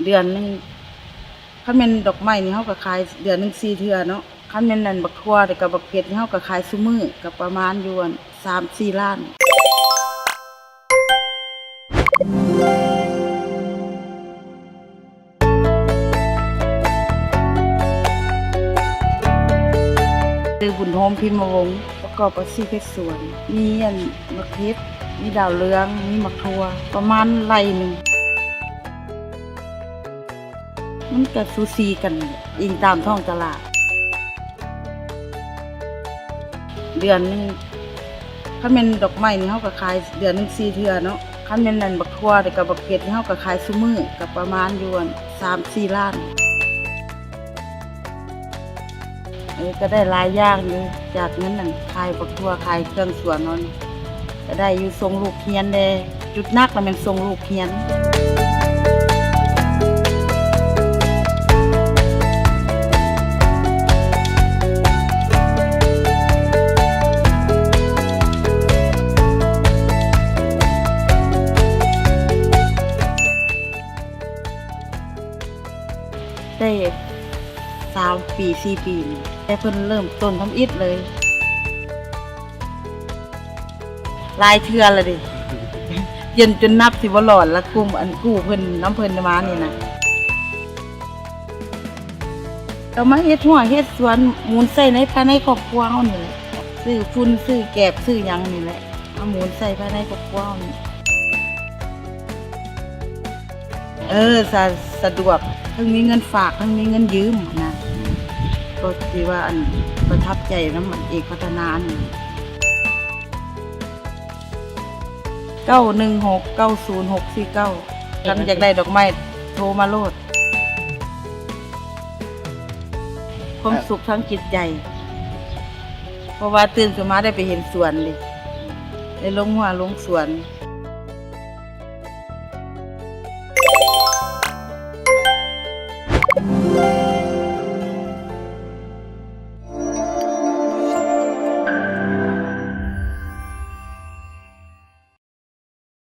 ເດືອນໜຶ່ງ ຄັນແມ່ນດອກໄມ້ນີ້ ເຮົາກໍຂາຍເດືອນໜຶ່ງສີ່ເທື່ອເນາະ. ຄັນແມ່ນອັນບັກຖົ່ວ ແລ້ວກໍບັກເຜັດນີ້ ເຮົາກໍຂາຍຊຸມື້ ກໍປະມານຢູ່ອັນສາມສີ່ລ້ານ. ຊື່ບຸນໂຮມ ພິມມະວົງ ປະກອບອາຊີບເຮັດສວນ ມີອັນບັກເຜັດ ມີດາວເຮືອງ ມີບັກຖົ່ວ ປະມານໄຮ່ໜຶ່ງ. ມັນກະສູສີກັນ ອີງຕາມທ້ອງຕະຫຼາດ. ເດືອນໜຶ່ງ ຄັນແມ່ນດອກໄມ້ນີ້ ເຮົາກໍຂາຍເດືອນໜຶ່ງສີ່ເທື່ອເນາະ. ຄັນແມ່ນອັນບັກຖົ່ວ ແລ້ວກໍບັກເຜັດນີ້ ເຮົາກໍຂາຍຊຸມື້ ກໍປະມານຢູ່ອັນສາມສີ່ລ້ານ. ເອີ ກໍໄດ້ຫຼາຍຢ່າງຢູ່ ຈາກເງິນນັ້ນ ຂາຍບັກຖົ່ວ ຂາຍເຄື່ອງສວນເຮົານີ້ ກໍໄດ້ຢູ່ ສົ່ງລູກຮຽນແດ່. ຈຸດໜັກລະແມ່ນສົ່ງລູກຮຽນ. ໄດ້ສາມປີ ສີ່ປີນີ້ ແຕ່ເພິ່ນເລີ່ມຕົ້ນທຳອິດເລີຍ. ຫຼາຍເທື່ອລະເດ ຈົນ ຈົນນັບຊິບໍ່ຫຼອດລະ ກຸ່ມອັນກູ້ເພິ່ນ ນຳເພິ່ນມານີ້ນະ. ກໍມາເຮັດຮົ້ວເຮັດສວນ ໝູນໃຊ້ໃນພາຍໃນຄອບຄົວເຮົານີ້ແຫຼະ ຊື້ຝຸ່ນ ຊື້ແກບ ຊື້ຫຍັງນີ້ແຫຼະ ມາໝູນໃຊ້ພາຍໃນຄອບຄົວເຮົານີ້. ເອີ ສະ ສະດວກ ທັງມີເງິນຝາກ ທັງມີເງິນຢືມນະ ກໍຖືວ່າອັນປະທັບໃຈນຳອັນເອກພັດທະນານີ້. ເກົ້າໜຶ່ງຫົກ ເກົ້າສູນຫົກສີ່ເກົ້າ ຄັນຢາກໄດ້ດອກໄມ້ໂທມາໂລດ. ຄວາມສຸກທາງຈິດໃຈ ເພາະວ່າຕື່ນຂຶ້ນມາໄດ້ໄປເຫັນສວນເດ ໄດ້ລົງຮົ້ວລົງສວນ.